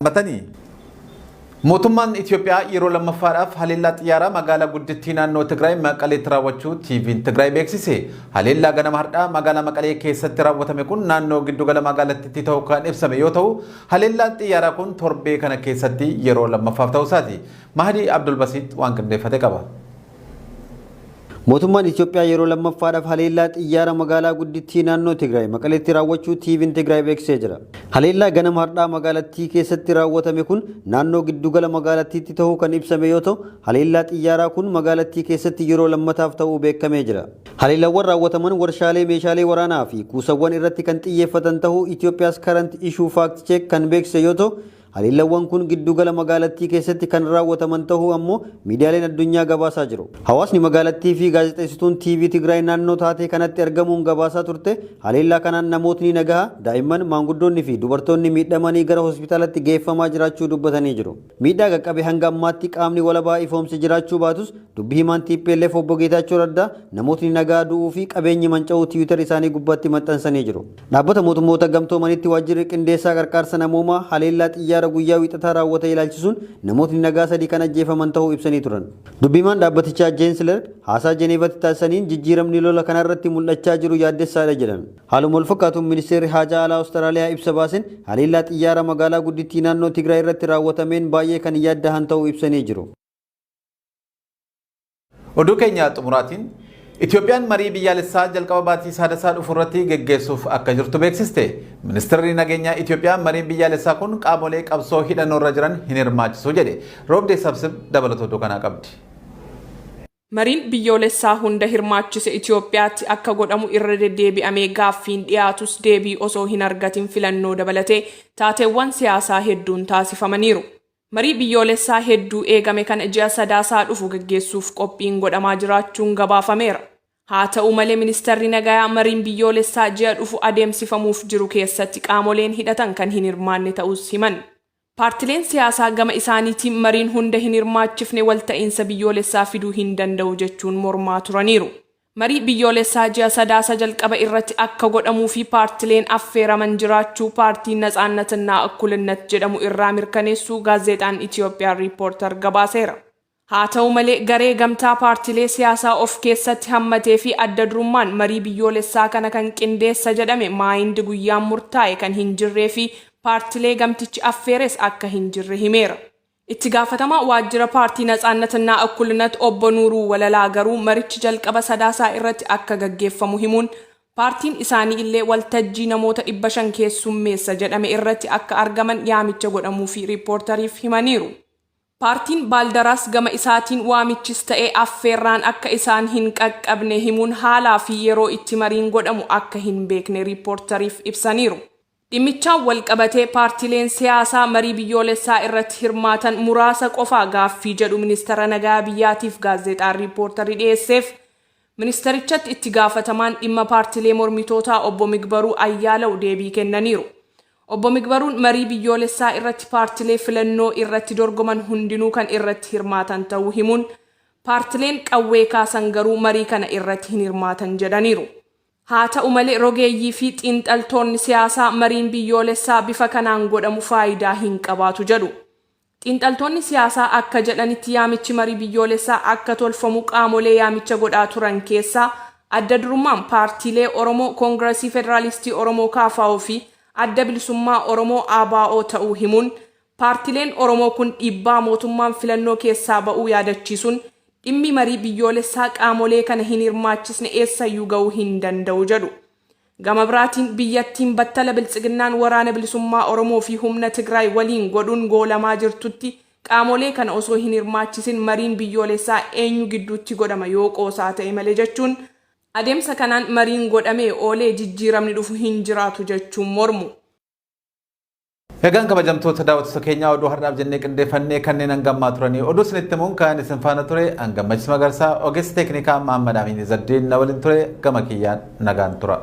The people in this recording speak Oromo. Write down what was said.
Batanii. Mootummaan Itoophiyaa yeroo lammaffaadhaaf haleellaa xiyyaaraa magaalaa guddittii naannoo Tigraay Maqaleetti raawwachuu TV'n Tigraay beeksise. Haleellaa ganama har'aa magaalaa Maqalee keessatti raawwatame kun naannoo giddugala magaalattiitti ta'uu kan ibsame yoo ta'u, haleellaan xiyyaaraa kun torbee kana keessatti yeroo lammaffaaf ta'uu isaati. Mahadii Abdulbasiit waan qindeeffate qaba. Mootummaan Itoophiyaa yeroo lammaffaadhaaf haleellaa xiyyaara magaalaa guddittii naannoo Tigraay Maqaleetti raawwachuu TV'n Tigraay beeksisee jira. Haleellaa ganama har'aa magaalattii keessatti raawwatame kun naannoo giddugala magaalattiitti ta'uu kan ibsame yoo ta'u, haleellaa xiyyaaraa kun magaalattii keessatti yeroo lammataaf ta'uu beekamee jira. Haleellaawwan raawwataman warshaalee meeshaalee waraanaa fi kuusawwan irratti kan xiyyeeffatan ta'uu Ethiopia's Current Issue Fact Check kan beeksise yoo ta'u, haleellawwan kun giddugala magaalattii keessatti kan raawwataman ta'uu ammoo miidiyaaleen addunyaa gabaasaa jiru. Hawaasni magaalattii fi gaazexeessituun TV Tigraay naannoo taatee kanatti argamuun gabaasaa turte haleellaa kanaan namootni nagahaa, daa'imman, maanguddoonni fi dubartoonni miidhamanii gara hospitaalatti geeffamaa jiraachuu dubbatanii jiru. Miidhaa qaqqabe hanga ammaatti qaamni walabaa ifoomse jiraachuu baatus dubbi himaan TPLF obbo Geetaachoo Raddaa namootni nagaa du'uu fi qabeenyi manca'uu Tiwiitar isaanii gubbaatti maxxansanii jiru. Dhaabbata mootummoota gamtoomanitti waajjirri qindeessaa qarqaarsa namoomaa haleellaa xiyyaara guyyaa wiixataa raawwate ilaalchisuun namootni nagaa sadii kan ajjeefaman ta'uu ibsanii turan. Dubbi himaan dhaabbatichaa Jeens Lerk haasaa Jeneevatti taasisaniin jijjiiramni lola kanarratti mul'achaa jiru yaaddessaadha jedhan. Haaluma wal fakkaatuun ministeerri haajaa alaa Awustiraaliyaa ibsa baaseen haleellaa xiyyaara magaalaa guddittii naannoo Tigraay irratti raawwatameen baay'ee kan yaaddahan ta'uu ibsanii jiru. Oduu keenya xumuraatiin Itoophiyaan marii biyyaalessaa jalqaba baatii Saadasaa dhufu irratti geggeessuuf akka jirtu beeksiste. Ministeerri nageenyaa Itoophiyaa mariin biyyaalessaa kun qaamolee qabsoo hidhannoo irra jiran hin hirmaachisu jedhe. Roobdee Sabsib dabalata oduu kanaa qabdi. Mariin biyyoolessaa hunda hirmaachise Itoophiyaatti akka godhamu irra deddeebi'amee gaaffiin dhiyaatus deebii osoo hin argatin filannoo dabalatee taateewwan siyaasaa hedduun taasifamaniiru. Marii biyyoolessaa hedduu eegame kana ji'a Sadaasaa dhufu gaggeessuuf qophiin godhamaa jiraachuun gabaafameera. Haa ta'u malee Ministarri Nagayaa mariin biyyoolessaa ji'a dhufu adeemsifamuuf jiru keessatti qaamoleen hidhatan kan hin hirmaanne ta'uus himan. Paartileen siyaasaa gama isaaniitiin mariin hunda hin hirmaachifne walta'iinsa biyyoolessaa fiduu hin danda'u jechuun mormaa turaniiru. Marii biyyoolessaa ji'a Sadaasa jalqaba irratti akka godhamuu fi paartileen affeeraman jiraachuu paartiin Natsaannatinnaa Ikkulinnat jedhamu irraa mirkaneessuu gaazzeexaan Itoophiyaa Riippoortar gabaaseera. Haa ta'u malee garee gamtaa paartilee siyaasaa of keessatti hammatee fi adda durummaan marii biyyoolessaa kana kan qindeessa jedhame Maayind guyyaan murtaa'e kan hin jirree fi paartilee gamtichi affeeres akka hin jirre himeera. Itti gaafatamaa waajjira paartii Natsaannatinnaa Ikkulinnat obbo Nuuruu Walalaa garuu marichi jalqaba Sadaasaa irratti akka gaggeeffamu himuun paartiin isaanii illee waltajjii namoota 500 keessummeessa jedhame irratti akka argaman yaamicha godhamuufii Riippoortariif himaniiru. Paartiin Baaldaraas gama isaatiin waamichis ta'e affeerraan akka isaan hin qaqqabne himuun haalaa fi yeroo itti mariin godhamu akka hin beekne Riippoortariif ibsaniiru. Dhimmichaan walqabatee paartileen siyaasaa marii biyyoolessaa irratti hirmaatan muraasa qofaa gaaffii jedhu Ministeera Nagayaa Biyyaatiif Gaazexaan Riippoortari dhiyeesseef, Ministeerichatti itti gaafatamaan dhimma paartilee mormitootaa Obbo Migbaruu Ayyaalaw deebii kennaniiru. Obbo Migbaruun marii biyyoolessaa irratti paartilee filannoo irratti dorgoman hundinuu kan irratti hirmaatan ta'uu himuun, paartileen qawwee kaasan garuu marii kana irratti hin hirmaatan jedhaniiru. Haata'u malee rogeeyyii fi xiinxaltoonni siyaasaa mariin biyyoolessaa bifa kanaan godhamu faayidaa hin qabaatu jedhu. Xiinxaltoonni siyaasaa akka jedhanitti yaamichi marii biyyoolessaa akka tolfamu qaamolee yaamicha godhaa turan keessaa adda durummaan paartiilee Oromoo Koongirasii Federaalistii Oromoo KFO fi Adda Bilisummaa Oromoo ABO ta'uu himuun Paartileen Oromoo kun dhiibbaa mootummaan filannoo keessaa ba'uu yaadachiisuun dhimmi marii biyyoolessaa qaamolee kana hin hirmaachisne eessayyuu ga'uu hin danda'u jedhu. Gama biraatiin biyyattiin battala Biltsiginnaan Waraana Bilisummaa Oromoo fi humna Tigraay waliin godhuun goolamaa jirtutti qaamolee kana osoo hin hirmaachisin mariin biyyoolessaa eenyu gidduutti godhama yoo qoosaa ta'e malee jechuun adeemsa kanaan mariin godhamee oolee jijjiiramni dhufu hin jiraatu jechuun mormu. Egaan kabajamtoota daawwattoota keenyaa oduu har'aaf jennee qindeeffannee kanneen hanga ammaa turanii oduu isinitti himuun kan isin faana ture Hangammachis Magarsaa ogeessi teeknikaa Mahammad Amiin Izaddiin na waliin ture gama kiyyaan nagaan tura.